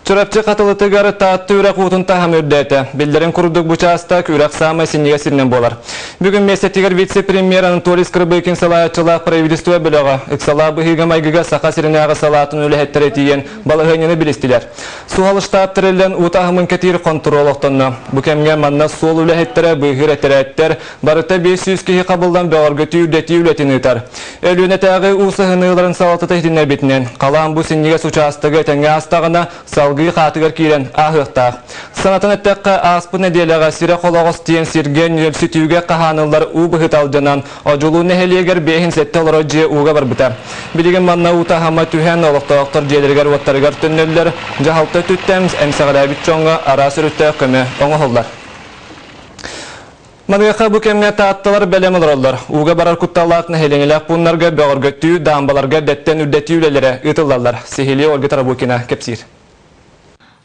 Чурапчы Хатылытыгар Таатта үрэх уутун таһыма үрдээтэ. Биллэрин курдук, бу учаастак үрэх саамай синньигэс сиринэн буолар. Бүгүн миэстэтигэр вице-премьер Анатолий Скрыбыкин салайааччылаах правительство бөлөҕө, ыксалаах быһыыга-майгыга Саха сиринээҕи салаатын үлэһиттэрэ тиийэн балаһыанньаны билистилэр. Суһал штаб тэриллэн уу таһымын кэтиир хонтуруол олохтонно. Бу кэмҥэ манна суол үлэһиттэрэ, быыһыыр этэрээттэр, барыта 500 киһи хабыллан бөҕөргөтүү үрдэтии үлэтин ыытар. Өлүөнэтээҕи уу сыһыныыларын салалтата иһитиннэрбитинэн, халаан бу синньигэс учаастагы этэҥҥэ аастаҕына, салгыы хаатыгар киирэн ааһыахтаах. Санатан эттэххэ, ааспыт нэдиэлэҕэ сирэ холоҕос диэн сиргэ нүөлсүтүүгэ хаһааныллар уу быһыта алдьанан, Одьулуун нэһилиэгэр 57 олорор дьиэ ууга барбыта. Билигин манна уу таһыма түһэн, олохтоохтор дьиэлэригэр-уоттарыгар төннөллөр, дьаһалта өттүттэн эмсэҕэлээбит дьоҥҥо араас өрүттээх көмө оҥоһуллар. Маныаха бу кэмҥэ таатталар бэлэм олороллор. Ууга барар кутталлаах нэһилиэнньэлээх пууннарга бөҕөргөтүү, даамбаларга эрдэттэн үрдэтии үлэлэрэ ыытыллаллар. Сиһилии Ольга Тарабукина кэпсиир.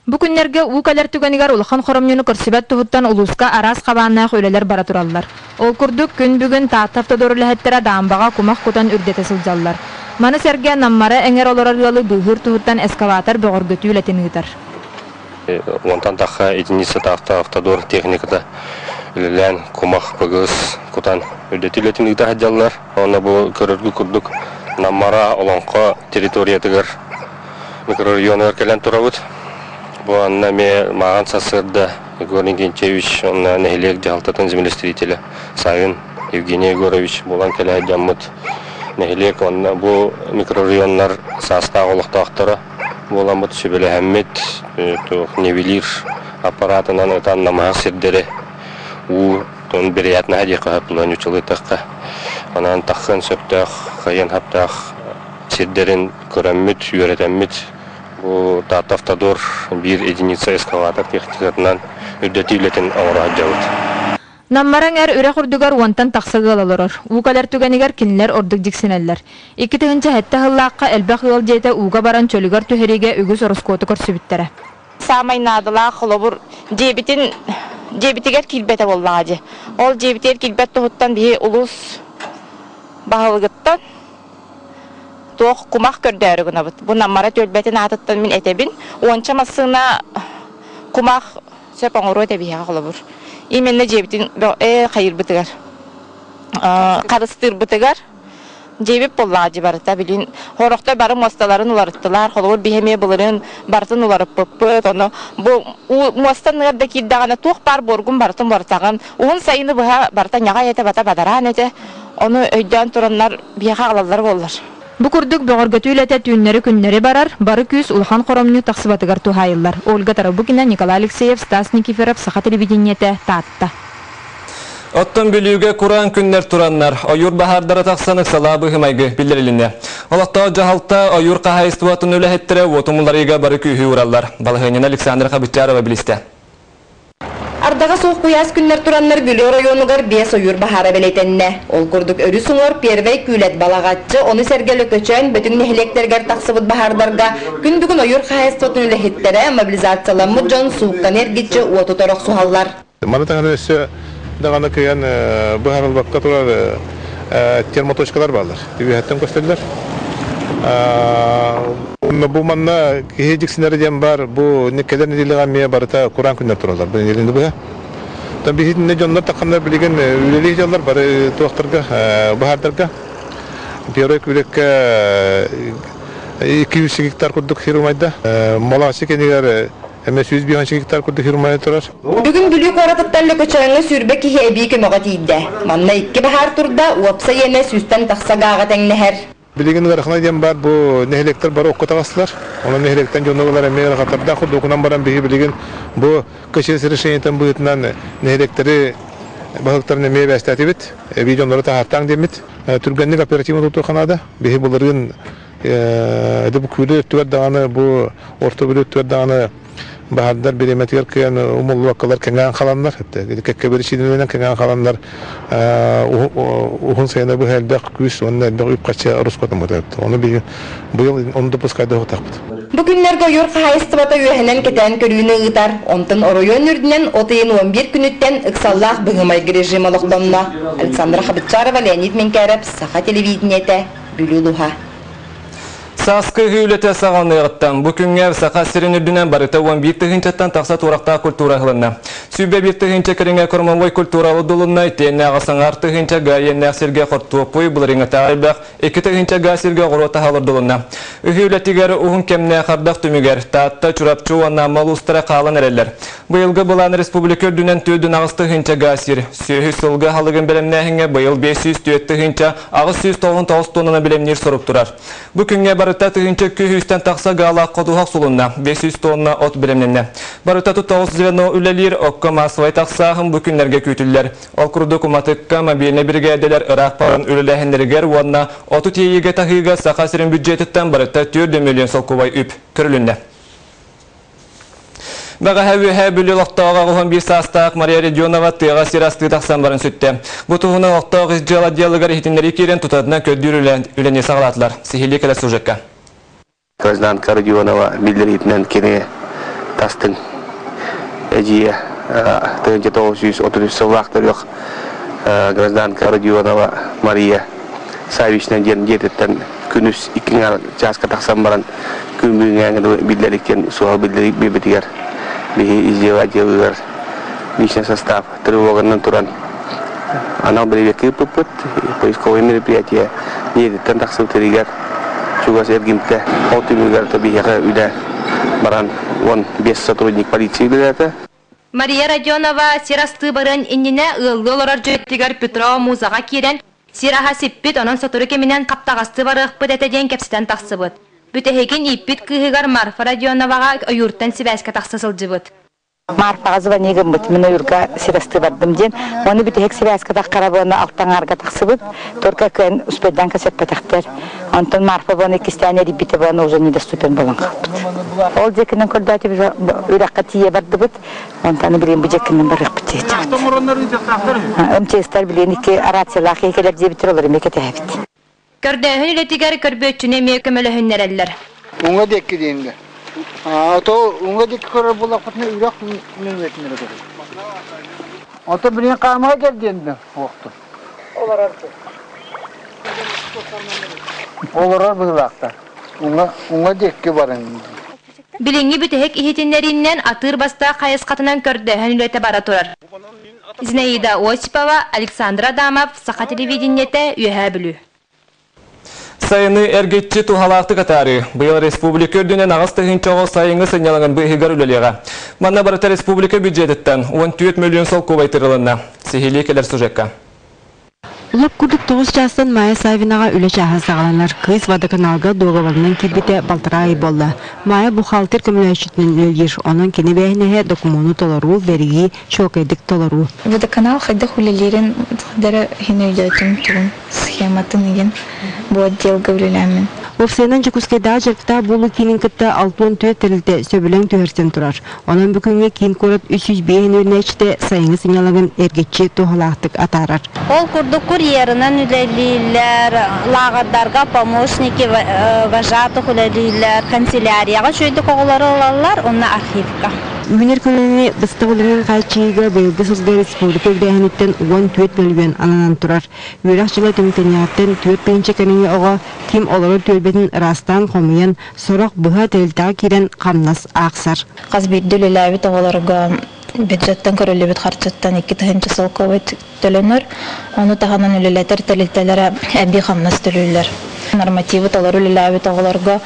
Бу күннэргэ уу кэлэр түгэнигэр улахан хоромньуну көрсүбэт туһуттан улууска араас хабааннаах үлэлэр бара тураллар. Ол курдук, күн бүгүн Таатта автодор үлэһиттэрэ даамбаҕа кумах кутан үрдэтэ сылдьаллар. Маны сэргэ Наммара эҥэр олорор ыалы быыһыыр туһуттан эскаватор бөҕөргөтүү үлэтин ыытар. Онтон тахха единица таахта автодор техниката үлэлээн кумах ПГС кутан үрдэтии үлэтин ыыта сылдьаллар. Уонна бу көрөргүт курдук Наммара Олоҥхо территориятыгар микрорайонугар кэлэн турабыт. Бу анна эмиэ мааҕын сарсыарда Егор Иннокентьевич уонна нэһилиэк дьаһалтатын землестроителэ Савин Евгений Егорович буолан кэлэ сылдьаммыт нэһилиэк уонна бу микрорайоннар саастаах олохтоохторо буоламмыт сүбэлэһэммит туох нивелир аппаратынан ытан намыһах сирдэри уу тон вероятноһа диэххэ сөп ньучалыытахха анаан таххыан сөптөөх хайыан хаптаах сирдэрин көрөммүт үөрэтэммит бу Таатта Автодор биир единица эскаватор техникатынан үрдэтии үлэтин оҥоро сылдьабыт. Наммара эҥэр үрэх үрдүгэр уонтан тахса ыал олорор. Уу кэлэр түгэнигэр кинилэр ордук дьиксинэллэр. 2007 сыллаахха элбэх ыал дьиэтэ ууга баран чөлүгэр түһэриигэ үгүс ороскуоту көрсүбүттэрэ. Саамай наадалаах холобур дьиэбитин дьиэбитигэр киирбэтэ буоллаҕа дии. Ол дьиэбитигэр киирбэт туһуттан биһи улуус баһылыгыттан туох кумах көрдөөрү гынабыт. Бу Наммара түөлбэтин аатыттан мин этэбин. Уонча массыына кумах сөп оҥоруо этэ биһиэхэ холобур. Именно дьиэбитин хайыырбытыгар, харыстыырбытыгар дьиэбит буоллаҕа дьи барыта билин хорохтой бары муосталарын уларыттылар холобур биһи эмиэ былырыын барытын уларыппыппыт ону бу муоста анныгар да киирдэҕинэ туох баар буоргун барытын уларытаҕын уһун сайыны быһа барыта ньаҕай этэ бата бадараан этэ ону өйдөөн тураннар биһиэхэ аҕалаллар буоллар. Бу курдук бөҕөргөтүү үлэтэ түүннэри-күннэри барар, бары күүс улахан хоромньу тахсыбатыгар туһаайыллар. Ольга Тарабукина, Николай Алексеев, Стас Никифоров, Саха телевидениетэ, Таатта. Оттон Бүлүүгэ кураан күннэр тураннар, ойуур баһаардара тахсан ыксалаа быһыы-майгы биллэрилиннэ. Олохтоох дьаһалта ойуур хаһаайыстыбатын үлэһиттэрэ уоту умулларыыга бары күүһү уураллар. Балаһыанньаны Александра Хабытчарова билистэ. Ардаҕа суох куйаас күннэр тураннар Бүлүү оройуонугар биэс ойуур баһаара бэлиэтэннэ. Ол курдук өрүс уҥуор Первэй Күүлэт Балаҕаччы, ону сэргэ Лөкөчөөн, Бөтүҥ нэһилиэктэригэр тахсыбыт баһаардарга күн бүгүн ойуур хаһаайыстыбатын үлэһиттэрэ, мобилизацияламмыт дьон суукканы эргиччи уоту охсуһаллар. Маны таһынан өссө даҕаны кыайан быһаарыллыбакка турар термоточкалар бааллар. Үөһэттэн көстөллөр. Бу манна киһи дьиксинэрэ диэн баар, бу кэлэр нэдиэлэҕэ эмиэ барыта кураан күннэр тураллар. Бу нэдиэлэни быһа. Биһитиннэ дьоннор тахханнар билигин үлэлии дьаллар бары туохтарга, баһаардарга. Первый күлэккэ 200 гектар курдук сир умайда. Маласи кэнигэр эмэ 105 гектар курдук сир умайа турар. Бүгүн Бүлүү куоратыттан Лөкөчөөҥҥө сүүрбэ киһи эбии көмөҕө тиийдэ. Манна икки баһаар турда, уопсай иэнэ сүүстэн тахса гааҕа тэҥнэһэр. Билигин ыарахана диэн баар бу нэһилиэктэр бары окко таҕыстылар. Онон нэһилиэктэн дьону ылар эмиэ ыарахаттардаах курдугунан баран биһи билигин бу КЧС решениетын быһыытынан нэһилиэктэри баһылыктарын эмиэ эбээстээтибит. Эбии дьоннору таһаартааҥ диэммит. Түргэнник оперативно тутуохха наада. Биһи былырыын бу күүлэ өттүгэр даҕаны бу орто бүлүү өттүгэр даҕаны баһаардар бириэмэтигэр кыайан умуллубаккалар кэҥээн хааланнар, кэккэ биричиинэлэринэн кэҥээн хааланнар уһун сайыны быһа элбэх күүс уонна элбэх үп-харчы ороскуотаммыт. Ону быйыл ону допускайда уһутахпыт. Бу күннэргэ ойуур хаһаайыстыбата үөһэнэн кэтээн көрүүнү ыытар. Онтон оройуон үрдүнэн от ыйын 11 күнүттэн ыксаллаах быһыы-майгы режим олохтонно. Александра Хабытчарова, Леонид Менкяров, Саха телевидениетэ, Бүлүү улууһа. Сааскы ыһыы үлэтэ саҕаланыаҕыттан бу күҥҥэ Саха сирин үрдүнэн барыта 11 тыһыынчаттан тахса туорахтаах культура ыһылынна. 101 тыһыынча кэриҥэ кормовой культура олордулунна, итиэннэ аҕыс аҥаар тыһыынча га иэннээх сиргэ хортуоппуй, былырыыҥҥытааҕар элбэх 2 тыһыынча га сиргэ оҕуруот аһа олордулунна. Ыһыы үлэтигэр уһун кэмнээх ардах түмүгэр Таатта, Чурапчы уонна Амма улуустара хаалан эрэллэр. Быйылгы былаан республика үрдүнэн 48 тыһыынча га сир, сүөһү сылгы аһылыгын бэлэмнээһиҥҥэ быйыл 504 тыһыынча 899 тоннаны бэлэмниир сорук турар. Бу күҥҥэ барыта 1300-тэн тахса гаалаах ходуһах сулунна, 500 тонна от бэлэмнэннэ. Барыта 9 звено үлэлиир, окко маассабай тахсааһын бу күннэргэ күүтүллэр. Ол курдук уматыкка мобильнай биригээдэлэр ыраах баран үлэлээһиннэригэр уонна оту тиэйиигэ таһыыга Саха сирин бюджетыттан барыта 4 миллион солкуобай үп көрүлүннэ. Бэҕэһээ Үөһээ Бүлүү олохтооҕо 81 саастаах Мария Родионова тыаҕа сир астыы тахсан баран сүттэ. Бу туһунан олохтоох ис дьыала отделыгар иһитиннэрии киирэн тутатына көрдүүр үлэни саҕалаатылар. Сиһилии кэлэр сюжекка. Гражданка Родионова биллэриитинэн кини тастыҥ эдьиийэ 1933 сыллаах төрүөх гражданка Родионова Мария Савична диэн дьиэтиттэн күнүс икки чааска тахсан баран күн бүгүҥҥээҥи дылы биллэриккин суһал биллэрик биэрбитигэр биһи издела отделыгар личный состав тревоганан туран анал бэрэбиэркэ ыыппыппыт. Поисковое мероприятие дьиэтиттэн тахсыбытыгар чугас эргимтэ ол түмүгэр биһиэхэ үлэ баран 15 сотрудник полиции үлэлээтэ. Мария Родионова сир астыы барыан иннинэ ыаллыы олорор дьиэтигэр Петро музаҕа киирэн Сир аһа сиппит, онон сотору кэминэн хаптаҕастыы барыахпыт этэ диэн кэпсэтэн тахсыбыт. Бүтэһигин ииппит кыыһыгар Марфа Родионоваҕа ойууртан сибээскэ тахса сылдьыбыт. Марфаҕа звони гыммыт, мин ойуурга сир астыы бардым диэн. Уонна бүтэһик сибээскэ таххара буона алтаҥаарга тахсыбыт, только кыайан успейдаан кэсэппэтэхтэр. Онтон Марфа буона иккистээн эрийбитэ буона уже недоступен буолан хаалбыт. Ол дьиэкинэн көрдөөтүбүт, үрэххэ тиийэ бардыбыт. Онтон билигин бу дьиэккинэн барыахпыт диэччибит. МЧСтар билигин икки рациялаах киһи кэлэр диэбиттэр, олор эмиэ кэтэһэбит. Көрдөөһүн үлэтигэр көрбүөччүнү эмиэ көмөлөһүннэрэллэр. Уҥа диэки диэнгэ. Ото уҥа диэки көрөр буоллахпытына үрэх нөҥүөтүн эрэ көрөр. Ото билигин хаамаҕа кэл диэн уохтун. Олорор. Олорор быһыылаахтар. Уҥа уҥа диэки баран. Билиҥҥи бүтэһик иһитиннэриинэн атыыр бастаах хайысхатынан көрдөөһүн үлэтэ бара турар. Зинаида Осипова, Александр Адамов, Саха телевидениетэ, Үөһээ Бүлүү. Сайыны эргиччи туһалаахтык атаарыы. Быйыл республика үрдүнэн 8 тыһыынча оҕо сайыҥҥы сынньалаҥын быыһыгар үлэлиэҕэ. Манна барыта республика бюджетыттан 14 миллион солкуобай тырылынна. Сиһилии кэлэр сюжекка. Лоп курдук 9 чаастан Майя Савинаҕа үлэ чааһа саҕаланар. Кыыс водоканалга дуогабарынан киирбитэ балтараа ый буолла. Майя бухгалтер көмөлөһөөччүтүнэн үлэлиир. Онон кини эбээһинэһэ докумуону толоруу, бэрийии, чуолкайдык толоруу. Водоканал хайдах үлэлиирин дара иһин өйдөөтүм тугун схематын игин бу отделга үлэлээммин. Уопсайынан Дьокуускайдааҕы дьарыктаах буолуу киинин кытта 64 тэрилтэ сөбүлэҥ түһэрсэн турар. Онон бу күҥҥэ киин куорат 305 үөрэнээччитэ сайыҥҥы сынньалаҥын эргиччи туһалаахтык атаарар. Ол курдук курьерынан үлэлииллэр, лааҕырдарга помощники вожатых үлэлииллэр, канцелярияҕа үчүгэйдик оҕолору ылаллар уонна архивка. Үүнэр көлүөнэни быстах үлэнэн хааччыйыыга быйылгы сылга республика үбүлээһиниттэн 14 мөлүйүөн ананан турар. Үөрэх дьыла түмүктэниэҕиттэн 4 тыһыынча кэриҥэ оҕо ким олорор түөлбэтин ыраастаан хомуйан, сорох быһа тэрилтэҕэ киирэн хамнас аахсар. Хас биирдии үлэлээбит оҕолорго бюджеттан көрүллүбүт харчыттан 2 тыһыынча солкуобай төлөнөр. Ону таһынан үлэлэтэр тэрилтэлэрэ эбии хамнас төлүүллэр. Нормативы толору үлэлээбит оҕолорго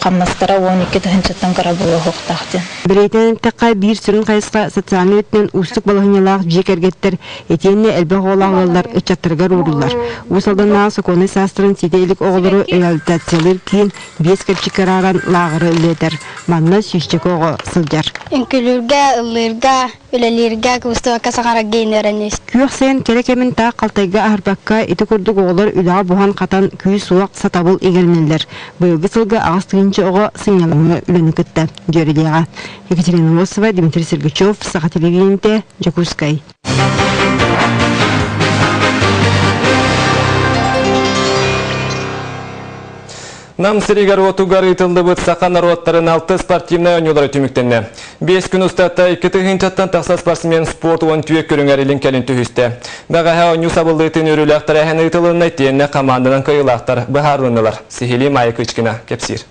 хамнастара 12 тыһыынчаттан кыра буолуохтаах диэн. Бэлиэтээн эттэххэ, биир сүрүн хайысха социальнай өттүнэн уустук балаһыанньалаах дьиэ кэргэттэр итиэннэ элбэх оҕолоох ыаллар ыччаттарыгар ууруллар. Уус Алданнааҕы сокуоннай саастарын ситэ илик оҕолору реабилитациялыыр киин биэс кэрчиккэ арааран лааҕыры үлэлэтэр. Манна сүүсчэкэ оҕо сылдьар. Үҥкүүлүүргэ, ыллыырга, үлэлииргэ, кыбыстыбакка саҥарарга иҥэрэн Күөх сайын кэрэ кэмин таах халтайга аһарбакка, ити курдук оҕолор үлэҕэ буһан-хатан, күүс-уох, сатабыл иҥэринэллэр. Быйылгы сылга 8 тыһыынча оҕо сынньалаҥҥа үлэни кытта дьүөрэлиэҕэ. Екатерина Носова, Дмитрий Сергучев, Саха телевидениетэ, Дьокуускай. Нам сиригэр-уотугар ыытыллыбыт саха норуоттарын алты спортивнай оонньуулара түмүктэннэ. 5 күн устата 2 тыһыынчаттан тахса спортсмен спорт 14 көрүҥэр илин-кэлин түһүстэ. Бэҕэһээ оонньуу сабыллыытын үөрүүлээх тэрээһин ыытылынна, итиэннэ хамаанданан кыайыылаахтар быһаарылыннылар. Сиһилии Майя Кычкина кэпсиир.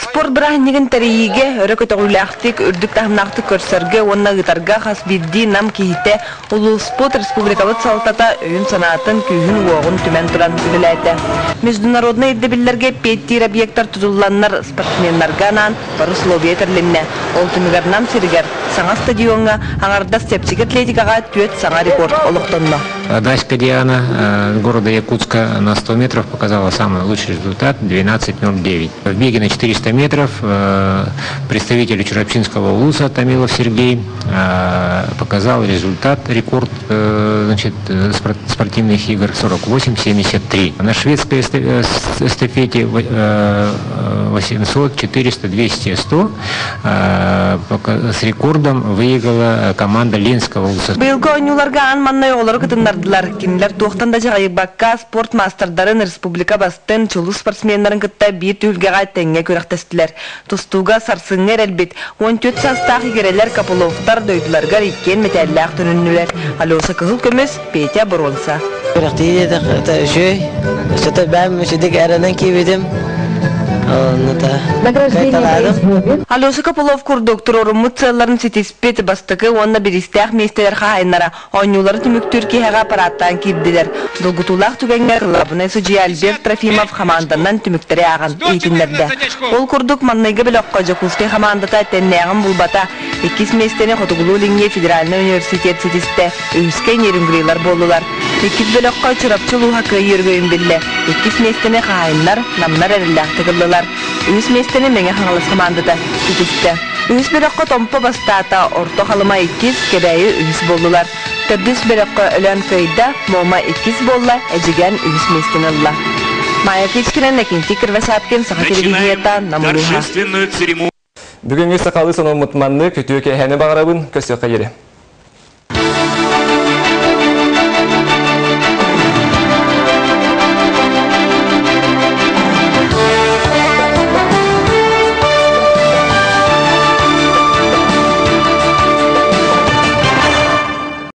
Спорт бырааһынньыгын тэрийиигэ өрө көтөҕүүлээхтик, үрдүк таһымнаахтык көрсөргө уонна ыытарга хас биирдии Нам киһитэ, улууспут, республикабыт салалтата өйүн-санаатын, күүһүн-уоҕун түмэн туран үлэлээтэ. Международнай ирдэбиллэргэ эппиэттиир объектар тутулланнар спортсменнарга анаан бары условия тэрилиннэ. Ол түмүгэр Нам сиригэр саҥа стадиоҥҥа аҥардас чэпчэки атлетикаҕа түөрт саҥа рекорд олохтонно. Даська Диана города Якутска на 100 метров показала самый лучший результат 12.09. В беге на 400 метров представитель Чурапчинского улуса Томилов Сергей показал результат, рекорд, значит, спортивных игр 48.73. На шведской эстафете 800, 400, 200, 100 с рекордом выиграла команда Ленского улуса. Быйылгы оонньууларга аан маҥнай оҕолору кытыннардылар. Кинилэр туохтан да чаҕыйбакка спорт маастардарын, республика бастыҥ, чулуу спортсменнарын кытта биир түһүлгэҕэ тэҥҥэ күрэхтэстилэр. Тустууга сарсыҥҥы эрэлбит 14 саастаах игирэлэр Копыловтар дойдуларыгар иккиэн мэтээллээх төнүннүлэр. Алеша кыһыл көмүс, Петя боруонса. Күрэхтэһии үчүгэй. Өссө бэйэм үчүгэйдик эрэнэн киирбитим. Алеша Копылов курдук туруоруммут сыалларын ситиспит бастакы уонна бириистээх миэстэлэр хаһаайыннара оонньуулары түмүктүүр киэһэҕэ параадтаан киирдилэр. Долгутуулаах түгэҥҥэ кылаабынай судьуйа Альберт Трофимов хамаанданан түмүктэри ааҕан иһитиннэрдэ. Ол курдук маҥнайгы бөлөххө Дьокуускай хамаандата тэҥнээҕин булбата. Иккис миэстэни Хотугулуу-Илиҥҥи федеральнай университет ситистэ, үһүскэ Нерюнгрилар буоллулар. Иккис бөлөххө Чурапчы улууһа кыайыы өрөгөйүн биллэ. Иккис миэстэни хаһаайыннар, намнар эрэллээхтик ыллылар. Үһүс миэстэни Мэҥэ Хаҥалас хамаандата ситистэ. Үһүс бөлөххө Томпо бастаата, Орто Халыма иккис, Кэбээйи үһүс буоллулар. Төрдүс бөлөххө Өлөөн кыайда, Муома иккис буолла, Эдьигээн үһүс миэстэни ылла. Майя Кычкина, Иннокентий Кривошапкин, Саха телевидениета, Нам улууһа. Бүгүҥҥү сахалыы сонуммут маннык, үтүө киэһэни баҕарабын, көрсүөххэ диэри.